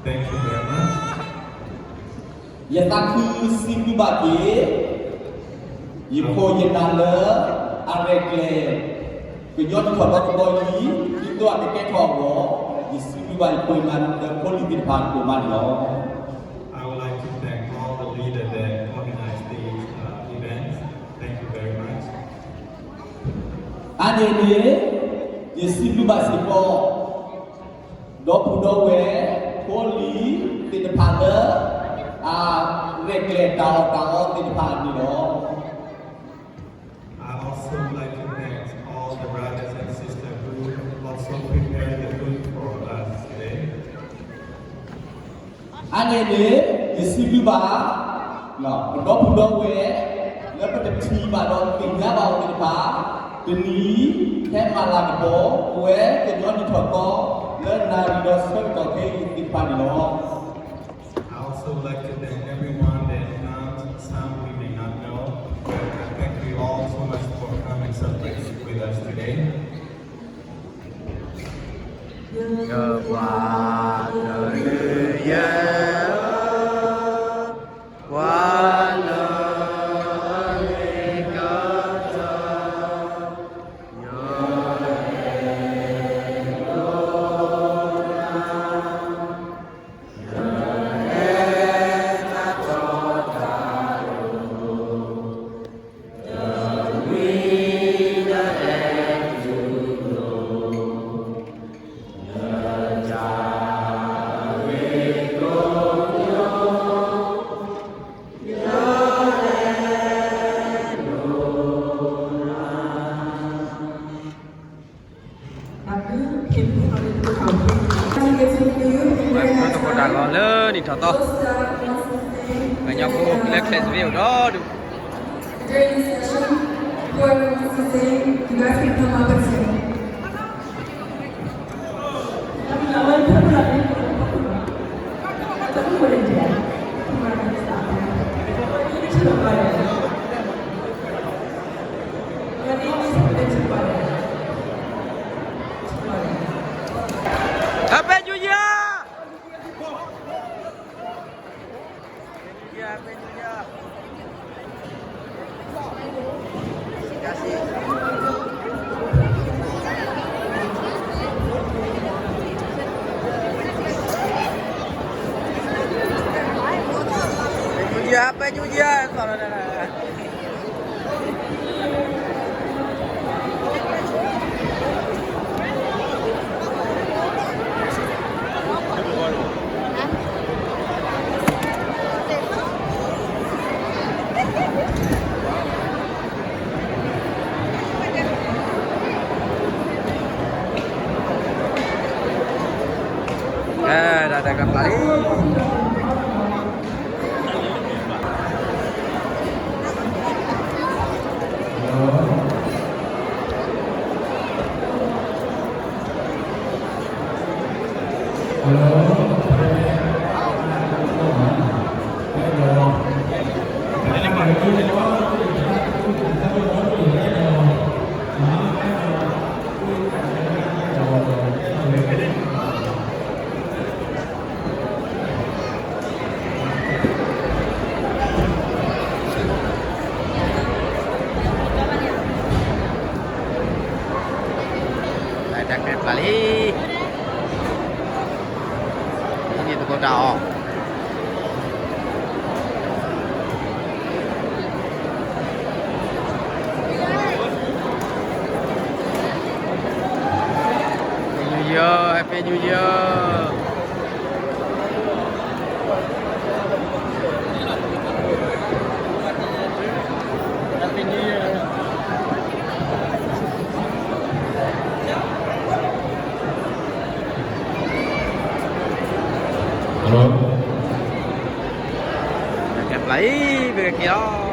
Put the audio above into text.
Thank you very much. ယသးခုစံးဘျုးဘၣ်က့ၤ ယခိၣ်ယနၢ်လၢ အရဲၣ်ကျဲၤ ကညီတံၤထီၣ်ဒီတဘျီအံၤ ဒ်သိးအကကဲထီၣ်အဂီၢ် ယစံးဘျုးဘၣ်ယခိၣ်ယနၢ်လၢဖိလံၤသ့ၣ်တဖၣ်အဂီၢ်မးန့ၣ်လီၤ. I would like to thank all the leaders that organized these uh, events. Thank you very much. အါန့ၢ်န့ၣ် ယစံးဘျုးဘၣ်စ့ၢ်ကီး ဒီပုၢ်ဒီဝဲၢ် ဖိလံၤသ့ၣ်တဖၣ်လၢ အရဲၣ်ကျဲၤတၢ်အီၣ်တၢ်အီသ့ၣ်တဖၣ်န့ၣ်လီၤ. I also like to thank all the brothers and sisters who also prepared the food for us today. အါန့ၢ်န့ၣ် ယစံးဘျုးဘၣ် ပဒီပုၢ်ဒီဝဲၢ် လၢပတထံၣ်ဘၣ်ဒီးသ့ၣ်ညါဘၣ်အီၤသ့ၣ်တဖၣ် တနံၤအံၤ ဖဲမၤလၤကပီၤ ပဝဲကညီတံၤထီၣ်သီလၢနၣ်ရံၣ်ဒီးဆၢကတီၢ်ခဲအံၤသ့ၣ်တဖၣ်န့ၣ်လီၤ. I also like to thank everyone that comes. Some we may not know, but I thank you all so much for coming celebrate with us today. ယွၤကလုၢ်ယဲၢ်ဧၢ, ကွၢ်လၢအဂ့ၤကတၢၢ်, ယွၤ တၢ်ဂီၤလၢနံၣ်ထီၣ်သီ, ကညီဖိလၢ Clarksville ဒီဒူၣ်. During this session, whoever wants to sing, you guys can come up and sing. ဟဲပ့ၤယူယၤ Happy New Year. Taclé, ini tuh kota, oh. Happy New Year, Happy New Year. Happy New Year. Hello. Kẹfì, bê kẹfì.